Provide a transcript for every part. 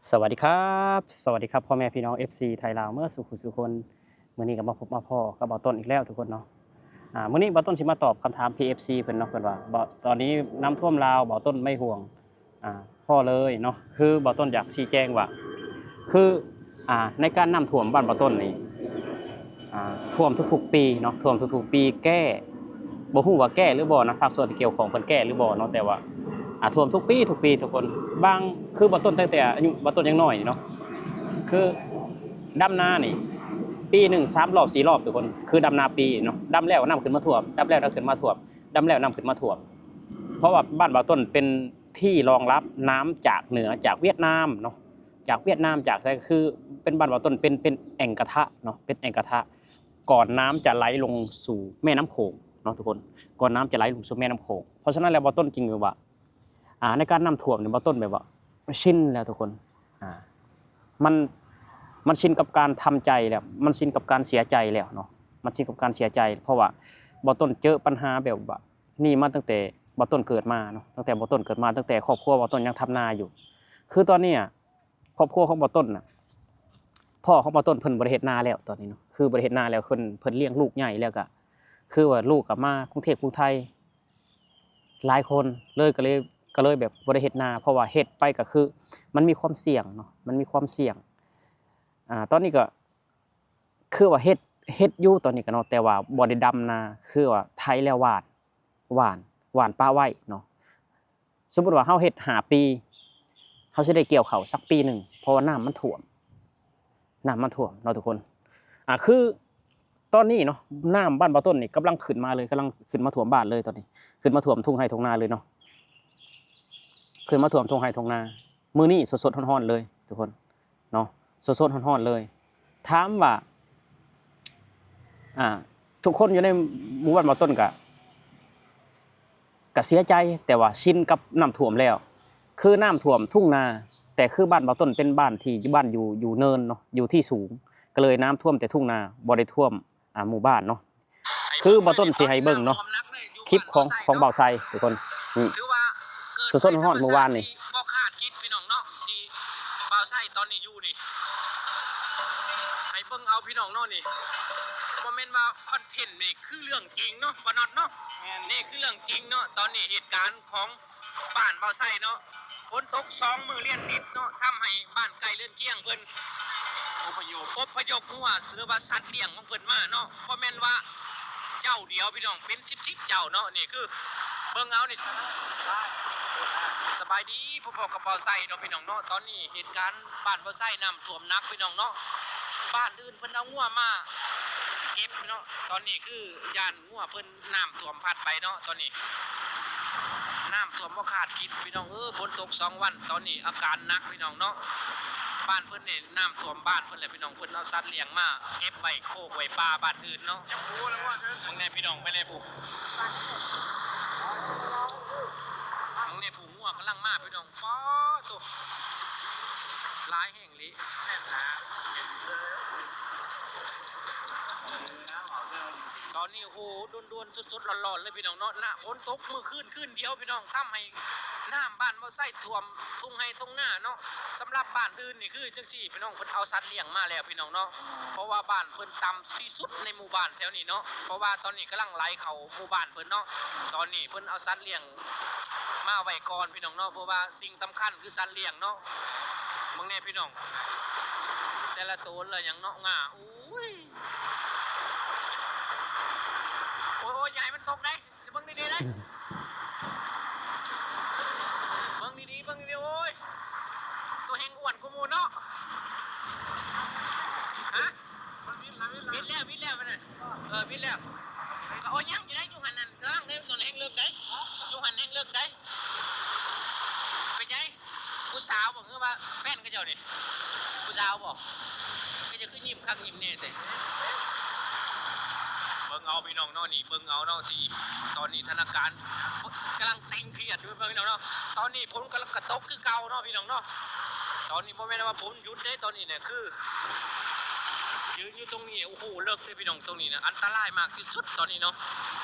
ສະຫວັດດີຄັບ ສະຫວັດດີຄັບ ພໍ່ແມ່ພີ່ນ້ອງ ເອັຟຊີ ໄທລາວ ເໝິດສູ່ຜູ້ສູ່ຄົນ. ມື້ນີ້ກໍມາພົບມາພໍ້ກັບບ່າວຕົ້ນອີກແລ້ວທຸກຄົນເນາະ. ອາ ມື້ນີ້ບ່າວຕົ້ນຊິມາຕອບຄຳຖາມ ພີເອັຟຊີ ເພິ່ນເນາະ. ເພິ່ນວ່າ ບ່າວ ຕອນນີ້ນ້ຳຖ້ວມລາວ ບ່າວຕົ້ນໄມ່ຫ່ວງ ອາ ພໍ້ເລີຍເນາະ. ຄືບ່າວຕົ້ນຢາກຊີ້ແຈງວ່າ ຄື ອາ ໃນການນ້ຳຖ້ວມບ້ານບ່າວຕົ້ນນີ້ ອາ ຖ້ວມທຸກໆປີເນາະ, ຖ້ວມທຸກໆປີ ແກ້ ບໍ່ຮູ້ວ່າແກ້ຫຼືບໍ່ນະ, ພາກສ່ວນທີ່ກ່ຽວຂ້ອງເພິ່ນແກ້ຫຼືບໍ່ເນາະ, ແຕ່ວ່າ ອາ ຖ້ວມທຸກປີ ທຸກປີທຸກຄົນ. ບາງ ຄືບ່າວຕົ້ນຕັ້ງແຕ່ອາຍຸບ່າວຕົ້ນຍັງນ້ອຍນີ້ເນາະ, ຄືດຳນານີ້ ປີໜຶ່ງສາມລອບ ສີ່ລອບທຸກຄົນ. ຄືດຳນາປີເນາະ, ດຳແລ້ວນ້ຳຂຶ້ນມາຖ້ວມ, ດຳແລ້ວນ້ຳຂຶ້ນມາຖ້ວມ, ດຳແລ້ວນ້ຳຂຶ້ນມາຖ້ວມ. ເພາະວ່າບ້ານບ່າວຕົ້ນເປັນທີ່ລອງຮັບນ້ຳຈາກເໜືອ ຈາກຫວຽດນາມເນາະ, ຈາກຫວຽດນາມ ຈາກໃສ ຄືເປັນ ບ້ານບ່າວຕົ້ນເປັນ ເປັນແອ່ງກະທະເນາະ, ເປັນແອ່ງກະທະ ກ່ອນນ້ຳຈະໄຫຼລົງສູ່ແມ່ນ້ຳໂຂງເນາະທຸກຄົນ, ກ່ອນນ້ຳຈະໄຫຼລົງສູ່ແມ່ນ້ຳໂຂງ. ເພາະສະນັ້ນແລ້ວ ບ່າວຕົ້ນຈຶ່ງແບບວ່າ ອາ ໃນການນ້ຳຖ້ວມນີ້ ບ່າວຕົ້ນແບບວ່າຊິນແລ້ວທຸກຄົນ. ອາ ມັນ ມັນຊິນກັບການທຳໃຈແລ້ວ, ມັນຊິນກັບການເສຍໃຈແລ້ວເນາະ, ມັນຊິນກັບການເສຍໃຈ. ເພາະວ່າບ່າວຕົ້ນເຈີປັນຫາແບບວ່ານີ້ມາຕັ້ງແຕ່ບ່າວຕົ້ນເກີດມາເນາະ, ຕັ້ງແຕ່ບ່າວຕົ້ນເກີດມາ, ຕັ້ງແຕ່ຄອບຄົວບ່າວຕົ້ນຍັງທຳນາຢູ່. ຄືຕອນນີ້ ຄອບຄົວຂອງບ່າວຕົ້ນນະ ພໍ່ຂອງບ່າວຕົ້ນເພິ່ນບໍ່ໄດ້ເຮັດນາແລ້ວຕອນນີ້ເນາະ, ຄືບໍ່ໄດ້ເຮັດນາແລ້ວ. ເພິ່ນ ເພິ່ນລ້ຽງລູກໃຫຍ່ແລ້ວ ກະຄືວ່າລູກກະມາກຸງເທບກຸງໄທຫຼາຍຄົນເລີຍ, ກະເລີຍ ກະເລີຍແບບບໍ່ໄດ້ເຮັດນາ. ເພາະວ່າເຮັດໄປກະຄືມັນມີຄວາມສ່ຽງເນາະ, ມັນມີຄວາມສ່ຽງ. ອາ ຕອນນີ້ກະຄືວ່າເຮັດ ເຮັດຢູ່ຕອນນີ້ກະເນາະ, ແຕ່ວ່າບໍ່ໄດ້ດຳນາ, ຄືວ່າໄຖແລ້ວຫວ່ານ ຫວ່ານ ຫວ່ານປະໄວ້ເນາະ. ສົມມຸດວ່າເຮົາເຮັດຫ້າປີ ເຮົາຊິໄດ້ກ່ຽວເຂົ້າສັກປີໜຶ່ງ ເພາະວ່ານ້ຳມັນຖ້ວມ ນ້ຳມັນຖ້ວມເນາະທຸກຄົນ. ອາ ຄືຕອນນີ້ເນາະ ນ້ຳບ້ານບ່າວຕົ້ນນີ້ກຳລັງຂຶ້ນມາເລີຍ, ກຳລັງຂຶ້ນມາຖ້ວມບ້ານເລີຍຕອນນີ້, ຂຶ້ນມາຖ້ວມທົ່ງໄຮ່ທົ່ງນາເລີຍເນາະ, ຂຶ້ນມາຖ້ວມທົ່ງໄຮ່ທົ່ງນາ. ມື້ນີ້ສົດໆຮ້ອນໆເລີຍທຸກຄົນເນາະ, ສົດໆຮ້ອນໆເລີຍ. ຖາມວ່າ ອາ ທຸກຄົນຢູ່ໃນໝູ່ບ້ານບ່າວຕົ້ນກະ ກະເສຍໃຈ, ແຕ່ວ່າຊິນກັບນ້ຳຖ້ວມແລ້ວ. ຄືນ້ຳຖ້ວມທົ່ງນາ, ແຕ່ຄືບ້ານບ່າວຕົ້ນເປັນບ້ານທີ່ ບ້ານຢູ່ ຢູ່ເນີນເນາະ, ຢູ່ທີ່ສູງ, ກະເລີຍນ້ຳຖ້ວມແຕ່ທົ່ງນາ, ບໍ່ໄດ້ຖ້ວມ ອາ ໝູ່ບ້ານເນາະ. ຄືບ່າວຕົ້ນຊິໃຫ້ເບິ່ງເນາະ ຄລິບຂອງ ຂອງບ່າວໄຊທຸກຄົນ. ນີ້ ສົດໆຮ້ອນໆມື້ວານນີ້ ບໍ່ຄາດຄິດພີ່ນ້ອງເນາະ ທີ່ບ່າວໄຊຕອນນີ້ຢູ່ນີ້ ໃຫ້ເບິ່ງເອົາພີ່ນ້ອງເນາະ. ນີ້ບໍ່ແມ່ນວ່າຄອນເທັນ, ນີ້ຄືເລື່ອງຈິງເນາະ ບ່າວນັອດເນາະ. ແມ່ນ ນີ້ຄືເລື່ອງຈິງເນາະ. ຕອນນີ້ເຫດການຂອງ ບ້ານບ່າວໄຊເນາະ, ຝົນຕົກສອງມື້ລຽນຕິດເນາະ, ທຳໃຫ້ບ້ານໃກ້ເຮືອນຄຽງເພິ່ນອົບພະຍົບ ອົບພະຍົບງົວ ຫຼືວ່າສັດລ້ຽງຂອງເພິ່ນມາເນາະ. ບໍ່ແມ່ນວ່າເຈົ້າດຽວພີ່ນ້ອງ, ເປັນສິບສິບເຈົ້າເນາະ. ນີ້ຄືເບິ່ງເອົານີ້. ສະບາຍດີ, ພົບກັບບ່າວໄຊເນາະພີ່ນ້ອງເນາະ. ຕອນນີ້ເຫດການບ້ານບ່າວໄຊນ້ຳຖ້ວມໜັກພີ່ນ້ອງເນາະ, ບ້ານອື່ນເພິ່ນເອົາງົວມາເກັບເນາະ. ຕອນນີ້ຄືຢ້ານ ງົວເພິ່ນນ້ຳຖ້ວມພັດໄປເນາະ. ຕອນນີ້ນ້ຳຖ້ວມບໍ່ຄາດຄິດພີ່ນ້ອງເອີຍ, ຝົນຕົກສອງວັນ, ຕອນນີ້ອາການໜັກພີ່ນ້ອງເນາະ. ບ້ານເພິ່ນນີ້ນ້ຳຖ້ວມບ້ານເພິ່ນແຫຼະພີ່ນ້ອງ, ເພິ່ນເອົາສັດລ້ຽງມາເກັບໄວ້ໂຄກໄວ້ປ່າບ້ານອື່ນເນາະ. ເບິ່ງແດ່ພີ່ນ້ອງ, ເບິ່ງແດ່ຜູ້ ເບິ່ງແດ່ຜູ້ ງົວກຳລັງມາພີ່ນ້ອງ. ປ້າໂທ້ ຫຼາຍແຮງອີ່ຫຼີ. ຕອນນີ້ ໂອ້ໂຫ ດ່ວນໆ ສົດໆ ຮ້ອນໆ ເລີຍພີ່ນ້ອງເນາະ, ນະ ຝົນຕົກມື້ຄືນ ຄືນດຽວພີ່ນ້ອງ, ທຳໃຫ້ນ້ຳບ້ານບໍ່ໃຊ້ຖ້ວມທົ່ງໄຮ່ທົ່ງນາເນາະ. ສຳລັບບ້ານອື່ນນີ້ຄືຈັ່ງຊີ້ພີ່ນ້ອງ, ເພິ່ນເອົາສັດລ້ຽງມາແລ້ວພີ່ນ້ອງເນາະ, ເພາະວ່າບ້ານເພິ່ນຕ່ຳທີ່ສຸດໃນໝູ່ບ້ານແຖວນີ້ເນາະ, ເພາະວ່າຕອນນີ້ກຳລັງໄຫຼເຂົ້າໝູ່ບ້ານເພິ່ນເນາະ. ຕອນນີ້ເພິ່ນເອົາສັດລ້ຽງມາໄວ້ກ່ອນພີ່ນ້ອງເນາະ, ເພາະວ່າສິ່ງສຳຄັນຄືສັດລ້ຽງເນາະ. ເບິ່ງແດ່ພີ່ນ້ອງ, ແຕ່ລະໂຕລະຫຍັງເນາະ, ງາ ໂອ້ຍ ໂອ້ຍ ໂອ້ຍ ຢ່າໃຫ້ມັນຕົກເດ້. ເບິ່ງດີໆເດ້ ເບິ່ງດີໆ ເບິ່ງດີໆ. ໂອ້ຍ ໂຕແຮງອ້ວນກວ່າໝູ່ເນາະ. ຮະ ບິດແລ້ວ ບິດແລ້ວມັນນະ. ເອີ ບິດແລ້ວ. ໂອ້ຍ ຍັງຢູ່ໃດ໋ ຢູ່ຫັ້ນນັ້ນ ກຳລັງເດ້. ໂຕແຮງເລິກໃດ໋ ຢູ່ຫັ້ນແຮງເລິກໃດ໋. ເປັນໃດ ຜູ້ສາວບໍ່ ຫຼືວ່າແຟນເຂົາເຈົ້ານີ້? ຜູ້ສາວບໍ່? ເຂົາເຈົ້າຄືຍິ້ມຄັກຍິ້ມແນ່ແທ້. ເບິ່ງເອົາພີ່ນ້ອງເນາະ, ນີ້ເບິ່ງເອົາເນາະ, ທີ່ຕອນນີ້ສະຖານະການກຳລັງຕຶງຄຽດຢູ່ເບິ່ງເນາະ. ຕອນນີ້ຝົນກຳລັງກະຕົກຄືເກົ່າເນາະ ພີ່ນ້ອງເນາະ. ຕອນນີ້ບໍ່ແມ່ນວ່າຝົນຢຸດເດ້, ຕອນນີ້ນະຄືຢືນຢູ່ຕົງນີ້ ໂອ້ໂຫ ເລິກເດ້ພີ່ນ້ອງ, ຕົງນີ້ນະອັນຕະລາຍມາກທີ່ສຸດຕອນນີ້ເນາະ.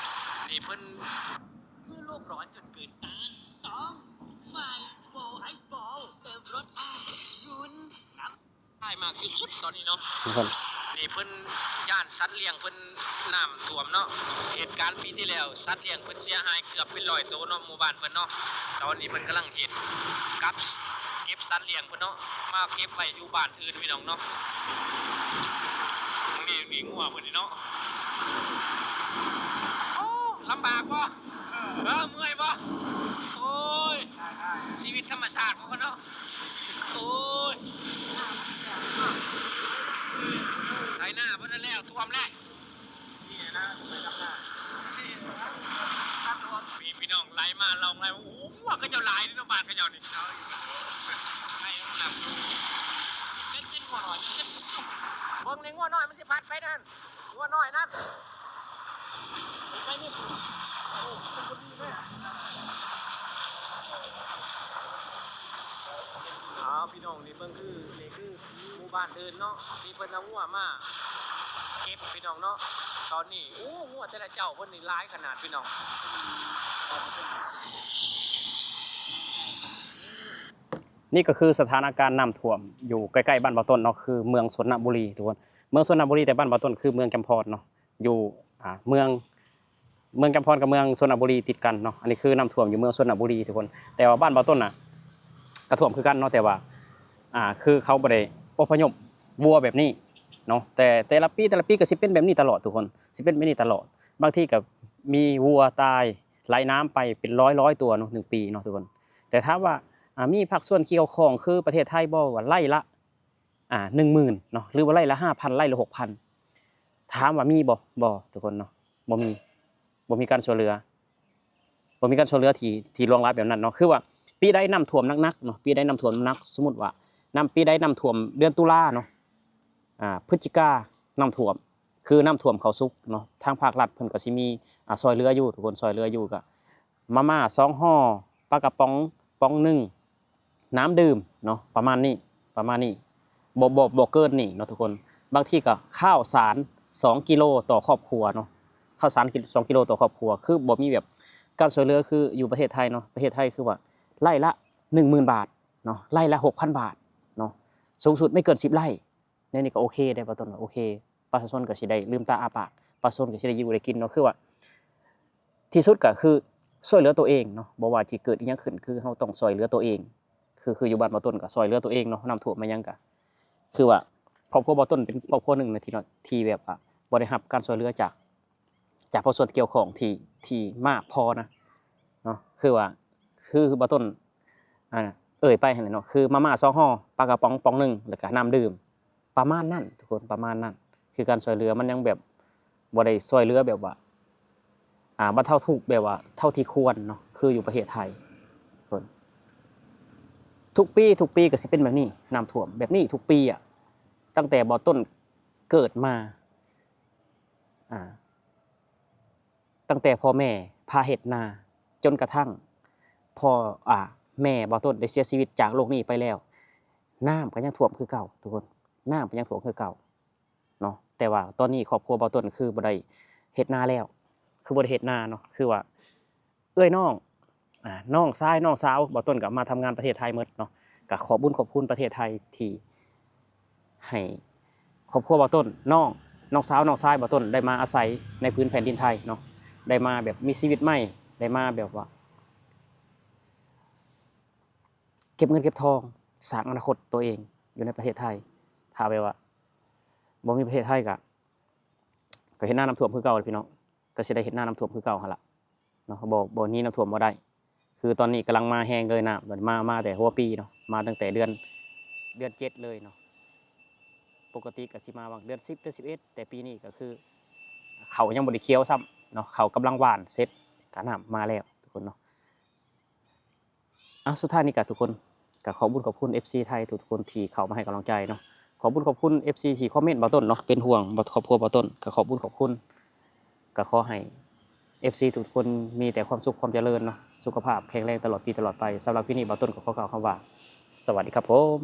ນີ້ເພິ່ນ เมื่อโลกร้อนจนเกินต้าน ต้อง Fire Ball Ice Ball เติมรสอาหาร ຫຼາຍມາກທີ່ສຸດຕອນນີ້ເນາະ. ນີ້ເພິ່ນຢ້ານສັດລ້ຽງເພິ່ນນ້ຳຖ້ວມເນາະ. ເຫດການປີທີ່ແລ້ວ ສັດລ້ຽງເພິ່ນເສຍຫາຍເກືອບເປັນຮ້ອຍໂຕເນາະ ໝູ່ບ້ານເພິ່ນເນາະ. ຕອນນີ້ເພິ່ນກຳລັງເຮັດກັບເກັບສັດລ້ຽງເພິ່ນເນາະ ມາເກັບໄວ້ຢູ່ບ້ານ ອື່ນພີ່ນ້ອງເນາະ. ນີ້ ນີ້ງົວເພິ່ນນີ້ເນາະ. ໂອ້ ລຳບາກບໍ່? ເອີ ເມື່ອຍບໍ່? ໂອ້ຍ ຊີວິດທຳມະຊາດຂອງເພິ່ນເນາະ. ໂອ້ຍ ໄຖນາເພິ່ນນັ້ນແລ້ວ ຖ້ວມແລ້ວ. ນີ້ນະ ໄປກັບໜ້າ ພີ່ ພີ່ນ້ອງໄຫຼມາລອງໄຫຼ ໂອ້ໂຫ ງົວເຂົາເຈົ້າຫຼາຍເນາະ ບ້ານເຂົາເຈົ້ານີ້. ເບິ່ງໃນງົວນ້ອຍມັນຊິພັດໄປນັ້ນ ງົວນ້ອຍນັ້ນ ໄປນີ້ ໂອ້ ເປັນຄົນດີແທ້. ອ້າວ ພີ່ນ້ອງ ນີ້ເບິ່ງ ຄື ນີ້ຄືໝູ່ບ້ານອື່ນເນາະ ທີ່ເພິ່ນເອົາງົວມາເກັບ ພີ່ນ້ອງເນາະ. ຕອນນີ້ ໂອ້ ງົວແຕ່ລະເຈົ້າເພິ່ນນີ້ຫຼາຍຂະໜາດ ພີ່ນ້ອງ. ນີ້ກໍຄືສະຖານະການນ້ຳຖ້ວມຢູ່ໃກ້ໆບ້ານບ່າວຕົ້ນເນາະ ຄືເມືອງຊົນນະບູລີທຸກຄົນ. ເມືອງຊົນນະບູລີ ແຕ່ບ້ານບ່າວຕົ້ນຄືເມືອງຈຳພອນເນາະ ຢູ່ ອ່າ ເມືອງ ເມືອງຈຳພອນກັບເມືອງຊົນນະບູລີຕິດກັນເນາະ. ອັນນີ້ຄືນ້ຳຖ້ວມຢູ່ເມືອງຊົນນະບູລີທຸກຄົນ ແຕ່ວ່າບ້ານບ່າວຕົ້ນນະກະຖ້ວມຄືກັນເນາະ ແຕ່ວ່າ ອ່າ ຄືເຂົາບໍ່ໄດ້ອົບພະຍົບວັວແບບນີ້ເນາະ ແຕ່ແຕ່ລະປີ ແຕ່ລະປີກໍຊິເປັນແບບນີ້ຕະຫຼອດທຸກຄົນ ຊິເປັນແບບນີ້ຕະຫຼອດ. ບາງທີກໍມີວັວຕາຍໄຫຼນ້ຳໄປເປັນຮ້ອຍໆຕົວເນາະ ໜຶ່ງປີເນາະທຸກຄົນ. ແຕ່ຖາມວ່າ ອ່າ ມີພາກສ່ວນກ່ຽວຂ້ອງຄືປະເທດໄທບໍ່ ວ່າໄລ່ລະ ອ່າ ໜຶ່ງໝື່ນເນາະ ຫຼືວ່າໄລ່ລະຫ້າພັນ ໄລ່ລະຫົກພັນ ຖາມວ່າມີບໍ່? ບໍ່ທຸກຄົນເນາະ ບໍ່ມີ ບໍ່ມີການຊ່ວຍເຫຼືອ ບໍ່ມີການຊ່ວຍເຫຼືອທີ່ ທີ່ລວງລັບແບບນັ້ນເນາະ. ຄືວ່າປີໃດນ້ຳຖ້ວມໜັກໆເນາະ ປີໃດນ້ຳຖ້ວມໜັກ ສົມມຸດວ່ານ້ຳ ປີໃດນ້ຳຖ້ວມເດືອນຕຸລາເນາະ ອ່າ ພຶດຈິການ້ຳຖ້ວມ ຄືນ້ຳຖ້ວມເຂົ້າສຸກເນາະ ທາງພາກລັດເພິ່ນກໍຊິມີ ອ່າ ຊ່ວຍເຫຼືອຢູ່ທຸກຄົນ ຊ່ວຍເຫຼືອຢູ່ ກໍມາມ່າສອງຫໍ່ ປາກະປ໋ອງປ໋ອງໜຶ່ງ ນ້ຳດື່ມເນາະ ປະມານນີ້ ປະມານນີ້ ບໍ່ ບໍ່ ບໍ່ເກີນນີ້ເນາະທຸກຄົນ. ບາງທີກໍຂ້າວສານສອງກິໂລຕໍ່ຄອບຄົວເນາະ ຂ້າວສານກິ ສອງກິໂລຕໍ່ຄອບຄົວ ຄືບໍ່ມີແບບການຊ່ວຍເຫຼືອຄືຢູ່ປະເທດໄທເນາະ. ປະເທດໄທຄືວ່າໄລ່ລະໜຶ່ງໝື່ນບາດເນາະ ໄລ່ລະຫົກພັນບາດເນາະ ສູງສຸດໄມ່ເກີນສິບໄລ່. ແນວນີ້ກໍໂອເຄເດ້ ບ່າວຕົ້ນວ່າໂອເຄ ປະຊາຊົນກໍຊິໄດ້ລືມຕາອ້າປາກ ປະຊາຊົນກໍຊິໄດ້ຢູ່ໄດ້ກິນເນາະ. ຄືວ່າທີ່ສຸດກໍຄືຊ່ວຍເຫຼືອຕົວເອງເນາະ ບໍ່ວ່າຊິເກີດອີ່ຫຍັງຂຶ້ນ ຄືເຮົາຕ້ອງຊ່ວຍເຫຼືອຕົວເອງ. ຄື ຄືຢູ່ບ້ານບ່າວຕົ້ນກໍຊ່ວຍເຫຼືອຕົວເອງເນາະ ນ້ຳຖ້ວມມາຫຍັງກໍ ຄືວ່າຄອບຄົວບ່າວຕົ້ນເປັນຄອບຄົວໜຶ່ງນະ ທີ່ເນາະ ທີ່ແບບວ່າບໍ່ໄດ້ຮັບການຊ່ວຍເຫຼືອຈາກ ຈາກພາກສ່ວນກ່ຽວຂ້ອງທີ່ ທີ່ມາກພໍນະເນາະ. ຄືວ່າ ຄືບ່າວຕົ້ນ ອ່າ ເອີ່ຍໄປຫັ້ນແຫຼະເນາະ ຄືມາມ່າສອງຫໍ່ ປາກະປ໋ອງປ໋ອງໜຶ່ງ ແລ້ວກະນ້ຳດື່ມ ປະມານນັ້ນທຸກຄົນ ປະມານນັ້ນ. ຄືການຊ່ວຍເຫຼືອມັນຍັງແບບບໍ່ໄດ້ຊ່ວຍເຫຼືອແບບວ່າ ອ່າ ບັນເທົາທຸກແບບວ່າເທົ່າທີ່ຄວນເນາະ ຄືຢູ່ປະເທດໄທເພິ່ນ. ທຸກປີ ທຸກປີກໍຊິເປັນແບບນີ້ ນ້ຳຖ້ວມແບບນີ້ທຸກປີອະ ຕັ້ງແຕ່ບ່າວຕົ້ນເກີດມາ ອ່າ ຕັ້ງແຕ່ພໍ່ແມ່ພາເຮັດນາ ຈົນກະທັ່ງພໍ່ ອ່າ ແມ່ບ່າວຕົ້ນໄດ້ເສຍຊີວິດຈາກໂລກນີ້ໄປແລ້ວ ນ້ຳກໍຍັງຖ້ວມຄືເກົ່າທຸກຄົນ ນ້ຳກໍຍັງຖ້ວມຄືເກົ່າເນາະ. ແຕ່ວ່າຕອນນີ້ຄອບຄົວບ່າວຕົ້ນຄືບໍ່ໄດ້ເຮັດນາແລ້ວ ຄືບໍ່ໄດ້ເຮັດນາເນາະ ຄືວ່າ ເອື້ອຍນ້ອງ ອ່າ ນ້ອງຊາຍ ນ້ອງສາວ ບ່າວຕົ້ນກໍມາທຳງານປະເທດໄທໝົດເນາະ. ກໍຂອບບຸນຂອບຄຸນປະເທດໄທທີ່ໃຫ້ຄອບຄົວບ່າວຕົ້ນ ນ້ອງ ນ້ອງສາວ ນ້ອງຊາຍບ່າວຕົ້ນໄດ້ມາອາໄສໃນພື້ນແຜ່ນດິນໄທເນາະ ໄດ້ມາແບບມີຊີວິດໃໝ່ ໄດ້ມາແບບວ່າເກັບເງິນເກັບທອງ ສ້າງອະນາຄົດຕົວເອງຢູ່ໃນປະເທດໄທ. ຖ້າແບບວ່າບໍ່ມີປະເທດໄທກໍ ກໍເຮັດນານ້ຳຖ້ວມຄືເກົ່າແຫຼະພີ່ນ້ອງ ກໍຊິໄດ້ເຮັດນານ້ຳຖ້ວມຄືເກົ່າຫັ້ນລະເນາະ ບໍ່ ບໍ່ໜີນ້ຳຖ້ວມບໍ່ໄດ້. ຄືຕອນນີ້ກຳລັງມາແຮງເລີຍນ້ຳ ມາ ມາແຕ່ຫົວປີເນາະ ມາຕັ້ງແຕ່ເດືອນ ເດືອນເຈັດເລີຍເນາະ. ປົກກະຕິກໍຊິມາຫວ່າງເດືອນສິບ ເດືອນສິບເອັດ ແຕ່ປີນີ້ກໍຄືເຂົ້າຍັງບໍ່ໄດ້ຂຽວຊ້ຳເນາະ ເຂົ້າກຳລັງຫວ່ານເສັດ ກະນ້ຳມາແລ້ວທຸກຄົນເນາະ. ອ່າ ສຸດທ້າຍນີ້ກະທຸກຄົນ ກະຂອບບຸນຂອບຄຸນເອັຟຊີໄທທຸກໆຄົນທີ່ເຂົ້າມາໃຫ້ກຳລັງໃຈເນາະ ຂອບບຸນຂອບຄຸນເອັຟຊີທີ່ຄອມເມັນບ່າວຕົ້ນເນາະ ເປັນຫ່ວງຄອບຄົວບ່າວຕົ້ນ ກະຂອບບຸນຂອບຄຸນ. ກະຂໍໃຫ້ເອັຟຊີທຸກຄົນມີແຕ່ຄວາມສຸກຄວາມຈະເລີນເນາະ ສຸຂະພາບແຂງແຮງຕະຫຼອດປີຕະຫຼອດໄປ. ສຳລັບຄລິບນີ້ບ່າວຕົ້ນກໍຂໍກ່າວຄຳວ່າ ສະຫວັດດີຄັບຜົມ.